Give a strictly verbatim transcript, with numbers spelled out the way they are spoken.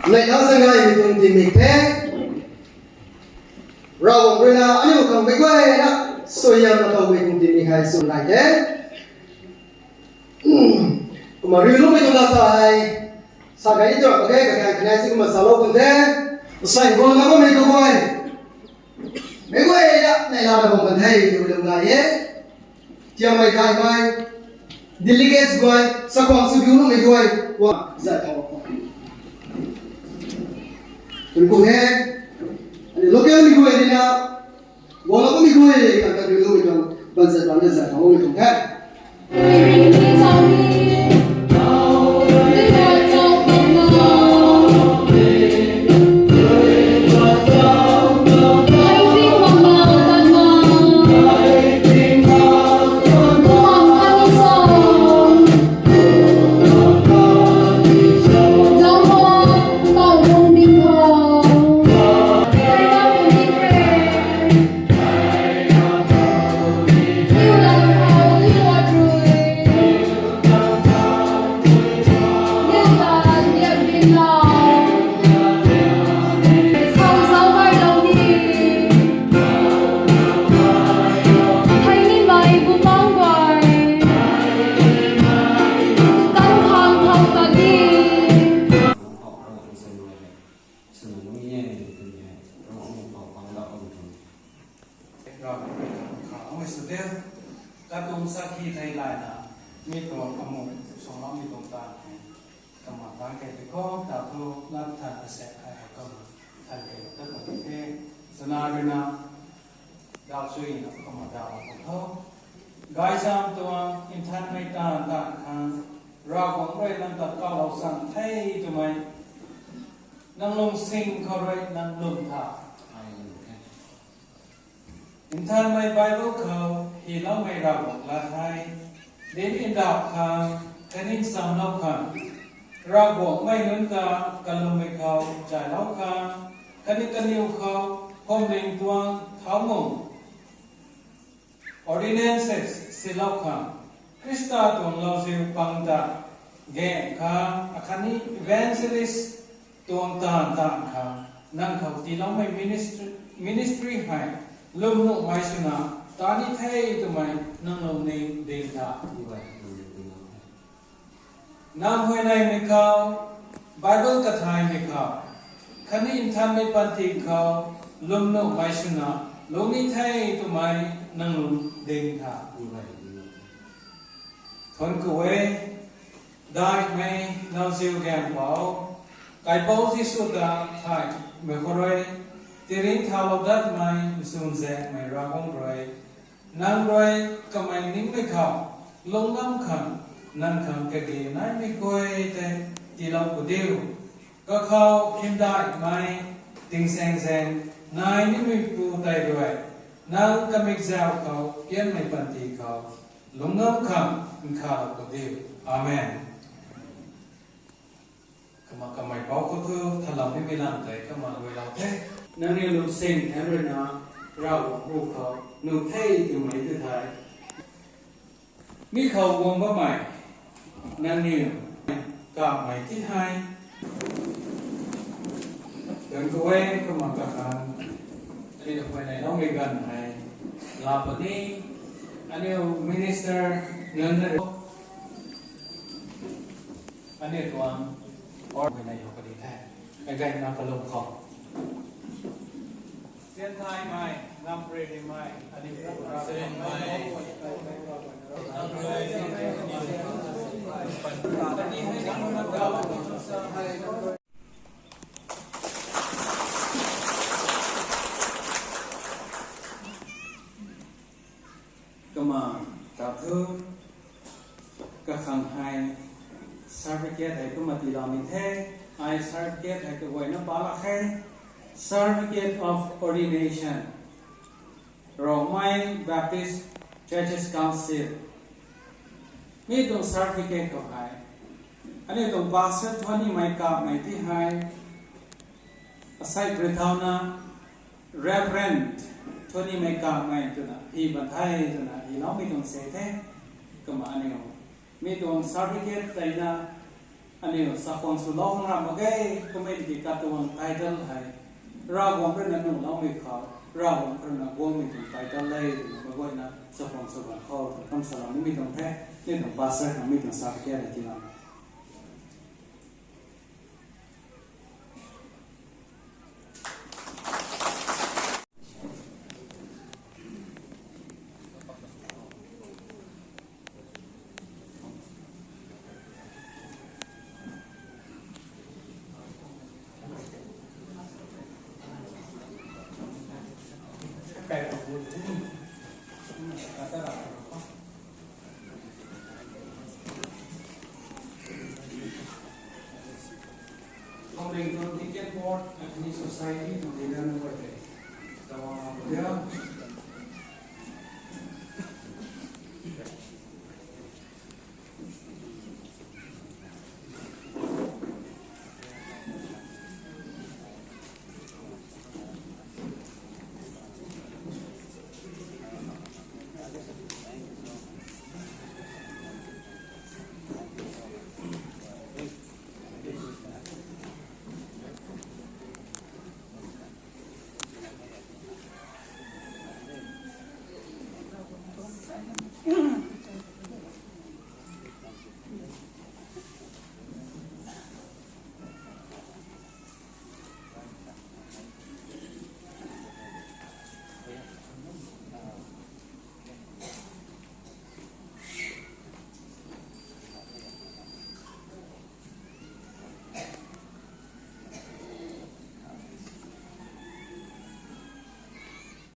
Neihla sa ngaimei tuang tingmik the. Ravguangc rui na aniu khang meic guayna suaihiamna towmei tuang tingmik hei sw nai the. Kumna riuloumei tuang lasa hei sa kai ni tuang mak ge, kakhang kanei si kumna salou tuang the. Sai guangna bammei kaguay, meic guayna neihla na bam kan the twmei lum nai e. Tiammei gaymei, delegates guay, sakhwang sw biu nuhmei guay, wa zat thau. Tun kum he, local mei guay dina, guangna bammei guay kan ta biu nuhmei tuang, banzat bamna zat thau mei tuang the. Ravguangc rui kha amu sw diu, katuang sakhi thei layna, mi tuang amu suangloumei tuang taanv hei, kumna tang kei tei khou, ta thu lat than asek hei hei kumna than kei tat mak ge the, sana rui na, daw chuina kumna daw mak khou. Gaychamv tuang nthanmei taanv taanv khang, Ravguangc rui nang ta kawlou chang the twmei, nang lung sing khou rui nang lwm tha. Nthanmei Bible khou hyloumei Ravguangc lat hei, dinc ndauh khang, khatni nchamlou khang, Ravguangc mei nunc ta kalwmmei khou zaylou khang, khatni kaniw khou phuamling tuang thau mung, ordinances silou khang, Khrista tuang lauziu pang ta gaeng khang, akhatni evangelist tuang taanv taanv khang, nang khou tiiloumei ministry, ministry hei lwm nuhmei swna ta ni the twmei nang lungning ding tha. Nang huayneymei khou, Bible kathaymei khou, khatni nthanmei panty khou lwm nuhmei swna lung ni the twmei nang lung ding tha. Thuanc ku e, daihmei Lauziu Gaengpouc, Kaipouc Jisu ta thaymei khou rui, tiringcthaulou datmei nchunzaenghmei Ravguangc rui, nang rui kamei ningmei khou lungngam khang, nang khang kage naimei guay tei tiilou pu diu. Kakhou hymdaihmei tingsaengzaeng nai nimeipu tei rui, nang kamikzau khou pianmei panty khou lungngam khang nkhavlou pu diu. Amen. Kumna kamei pou khou thu thalou nimei lam tei kumna guaylou the. Nangniw lungsin hei ruina Ravguangc hu khou nuh the twmei tu thei, mi khou guang bammei nangniw kamei ti hei, ganv khou e kumna kakhang, aniu huayneyloumei ganv hei laa puni, aniu minister nunc na aniu tuang or huayney how puni the. Meic gayna kalum khou, Sianthaymei, Ngamparymei, aniu Kumna ta thu, kakhang hei certificate hei kumna tiiloumei the. Ai certificate hei kaguayna palak khe, Certificate of Ordination, Rongmei Baptist Churches Council. Mi tuang certificate khou hei, aniu tuang pastor thuanimei kamei ti hei, asei prithauna, Reverend thuanimei kamei twna hi ban the twna hyloumei tuang se the. Kumna aniu mi tuang certificate teina Aniu chakhwang swlou hang ram mak ge, kummei tiki katuang title hei Ravguangc rui na nuhloumei khou, Ravguangc rui na guangmei tuang title le twna meic guayna chakhwang sw ganv khou twna kum salou nimei tuang the. Ni tuang pastor khang mi tuang sa khe na tina. According to Deacon Board and his society to the learn word. So, yeah.